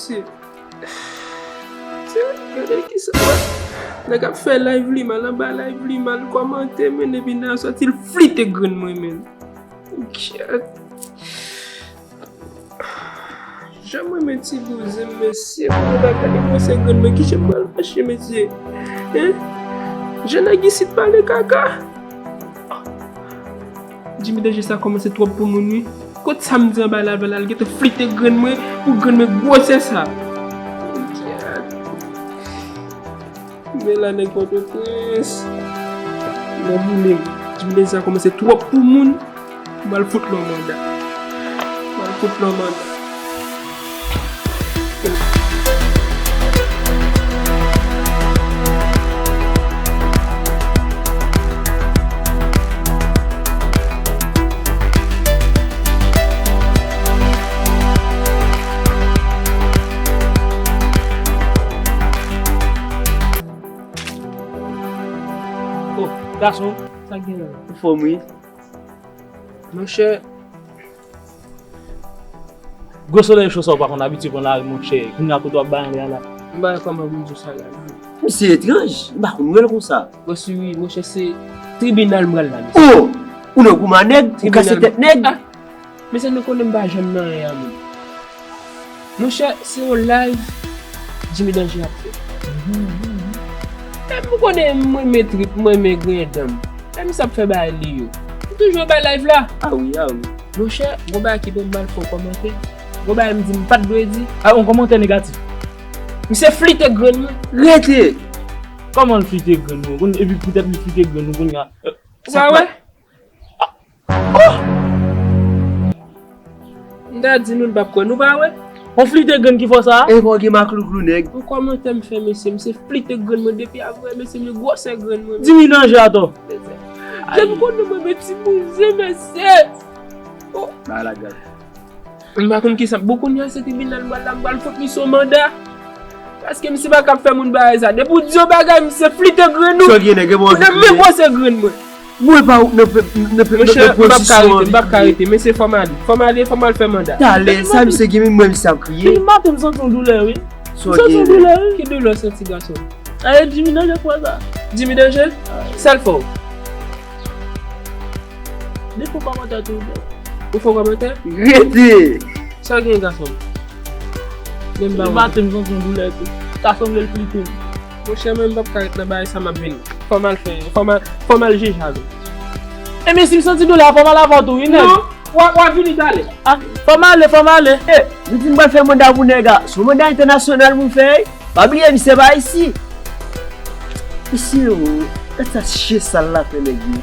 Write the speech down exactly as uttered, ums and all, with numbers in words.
Mesye, gade kisa. Nèg ap fè live li mal, anba live li mal, kòmante, men depi nan sòti l flite grenn mwen, men. Jan mwen men ti bouzen, mesye, mwen pa gade gwosè grenn mwen, kijan m pral mache, mesye? Hein? Jan nèg isit pale kaka. Jimmy Danje sa kòmanse twòp pou moun, wi. Kot sa m di anba la, la, l gentan flite grenn mwen, pou grenn mwen gwosè sa. Men la nèg Pòtoprens. Nan boule m. Jimmy Danje sa kòmanse twòp pou moun. M pral fout lòm manda. M pral fout lòm manda. Oh, gason. Sa gen la? Anfòm, wi. Monchè. Gwo solèy cho sa w pa konn abitye pran lari, monchè. Kounye a kote w ap bay anlè a la. M pa wè kòman pou m di w sa la. Misye etranj, m pa konn wè l konsa. Bòs wi, monchè, se tribinal m pral la, mesye. Oh! Ou nan goumen nèg, ou kase tèt nèg. Ah! Mesye, nou konnen m pa janm nan anyen a menm. Monchè, se yon live Jimmy Danje ap fè. Menm ou konnen mwen renmen trip, mwen renmen griyen dan m. Menm sa ap fè bagay li yo. M toujou anba live la. Ah wi, ah wi. Monchè, gon bagay ki bon m pral fè yon kòmantè. Gon bagay m di m pa t dwe di. Ah, yon kòmantè negatif. Misye flite grenn mwen. Rete! Kòman l flite grenn mwen? Konn, epi poutèt li flite grenn mwen, kounye a, euh, sa pa wè? Oh! M ta di nou, n p ap kwè, nou pa wè? On flite grenn ki fè w sa? E pa w gen maklouklou nèg. Yon kòmantè m fè, mesye, misye flite grenn mwen depi avanyè, mesye, men gwosè grenn mwen. Jimmy Danje atò. Jan m konnen mwen, men ti bouzen, mesye. Oh! Ba la gad. M pa konn kisa, bon, kounye a se tribinal m pral la, m pral fout misye yon manda. Paske misye pa ka ap fè moun bagay sa. Depi w di yon bagay, misye flite grenn ou. Sa w gen, nèg, e bon, ou nan menm gwosè grenn mwen. Mwen pa nan pe-, nan pe-, nan pozisyon an. Monchè, m p ap ka rete, m p ap ka rete. Mesye, fò m ale. Fò m ale, fò m al fè manda. Talè, sa misye gen, mwen, misye ap kriye. Depi maten, m santi yon doulè, wi. M santi yon doulè, wi. Ki doulè w santi, gason? Aye, Jimmy Danje, kwa sa? Jimmy Danje? Sa l fè w? Li fè kòmantè tou, bro. Ou fè kòmantè? Rete! Sa w gen, gason? Men m pa wè. Maten, m santi yon doulè tou. Ta sanble l flite m. Monchè, mwen, m p ap ka ret nan bagay sa, m ap vini. Fò m al fè, fò m al, fò m al jije avè l. Ebyen, si m santi doulè a, fò m al avè w tou, wi, nèg. Non, w a, w a vini talè. Ah, fò m ale, fò m ale. E, nou di m pral fè manda pou nèg a. Se yon manda entènasyonal pou m fè, wi. Pa bliye, misye pa isi. Mesye, o, gad sa chyen sal la fè nèg yo.